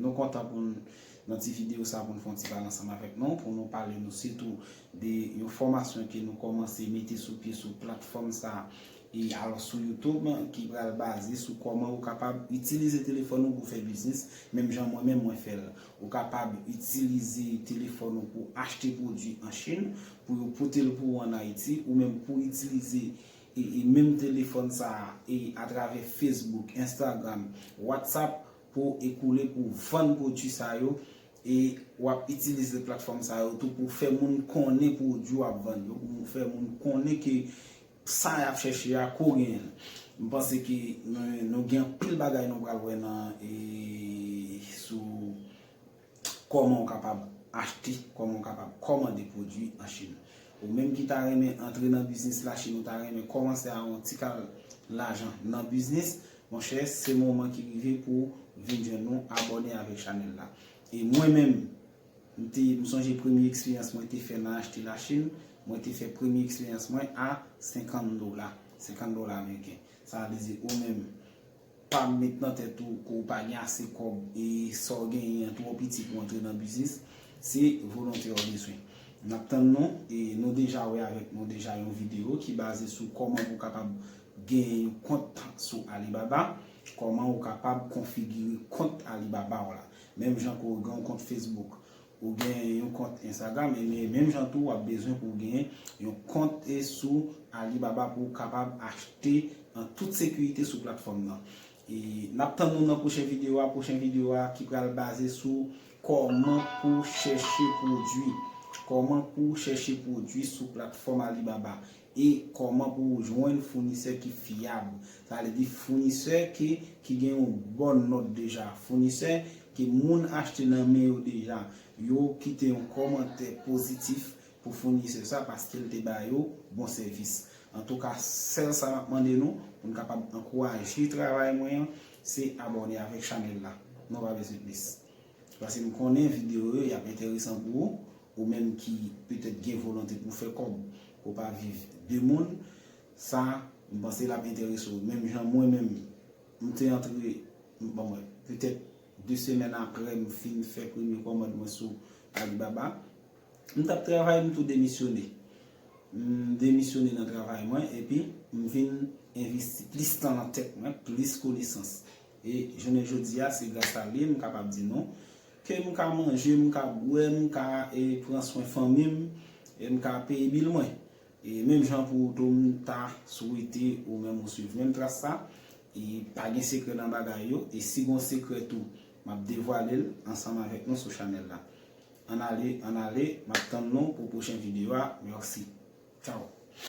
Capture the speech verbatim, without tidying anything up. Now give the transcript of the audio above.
Nou kontan pou n, nan ti videyo sa, pou n fè yon ti pale ansanm avèk nou, pou nou pale nou sitou de yon fòmasyon ke nou kòmanse mete sou pye sou platfòm sa, e alò sou YouTube, ki pral baze sou kòman ou kapab itilize telefòn ou pou fè biznis, menm jan mwen menm mwen fè l. Ou kapab itilize telefòn ou pou achte pwodui an Chin, pou yo pote l pou ou ann Ayiti, ou menm pou itilize e, e menm telefòn sa a, e atravè Facebook, Instagram, WhatsApp, pou ekoule, pou vann pwodui sa yo, e w ap itilize platfòm sa yo tou pou fè moun konnen pwodui w ap vann yo, pou fè moun konnen ke sa y ap chèche a, ke w genyen l. M panse ke nou, nou gen anpil bagay nou pral wè nan, e, sou kòman w kapab achte, kòman w kapab kòmande pwodui an Chin. Ou menm ki ta renmen antre nan biznis Lachin, ou ta renmen kòmanse a yon ti kal lajan nan biznis, monchè, se moman ki rive pou w vin jwenn nou, abòne avèk chanèl la. E mwen menm, m te, m sonje premye eksperyans mwen te fè nan achte Lachin, mwen te fè premye eksperyans mwen a senkant dola, senkant dola ameriken. Sa vle di ou menm, pa met nan tèt ou ke w pa gen ase kòb e sa w genyen an twò piti pou w antre nan biznis, se volonte w bezwen. N ap tann nou, e nou deja wè avèk nou deja yon videyo ki baze sou kòman pou w kapab genyen yon kont sou Alibaba, kòman ou kapab konfigire kont Alibaba w la. Menm jan ke w gen yon kont Facebook, ou gen yon kont Instagram, e men, menm jan tou, w ap bezwen pou w gen yon kont e sou Alibaba pou w kapab achte an tout sekirite sou platfòm nan. E n ap tann nou nan pwochen videyo a, pwochen videyo a ki pral baze sou kòman pou w chèche pwodui, kòman pou w chèche pwodui sou platfòm Alibaba, e kòman pou w jwenn founisè ki fyab. Sa vle di founisè ki, ki gen yon bòn nòt deja, founisè ke moun achte nan men yo deja, yo kite yon kòmantè pozitif pou founisè sa paske l te ba yo bon sèvis. Antouka, sèl sa m ap mande nou, pou n kapab ankouraje travay mwen an, se abòne avèk chanèl la. Nou pa bezwen plis. Paske m konnen videyo yo, y ap enteresan pou ou, ou menm ki petèt gen volonte pou fè kòb, pou w pa viv de moun, sa, m panse l ap enterese w. Menm jan mwen menm, m te antre, bon, mwen, petèt de semèn apre m fin fè premye kòmand mwen sou Alibaba, m t ap travay, m tou demisyone. M demisyone nan travay mwen, epi m vin envesti plis tan nan tèt mwen, plis konesans. E jounen jodi a, se gras a li, m kapab di nou, ke m ka manje, m ka bwè, m ka, e, pran swen fanmi m, e m ka peye bil mwen. E menm jan pou ou tou, m ta swete ou menm ou swiv menm tras sa. E pa gen sekrè nan bagay yo. E si gon sekrè tou, m ap devwale l ansanm avèk nou sou chanèl la. Ann ale, ann ale, m ap tann nou pou pwochen videyo a. Mèsi. Tchaw.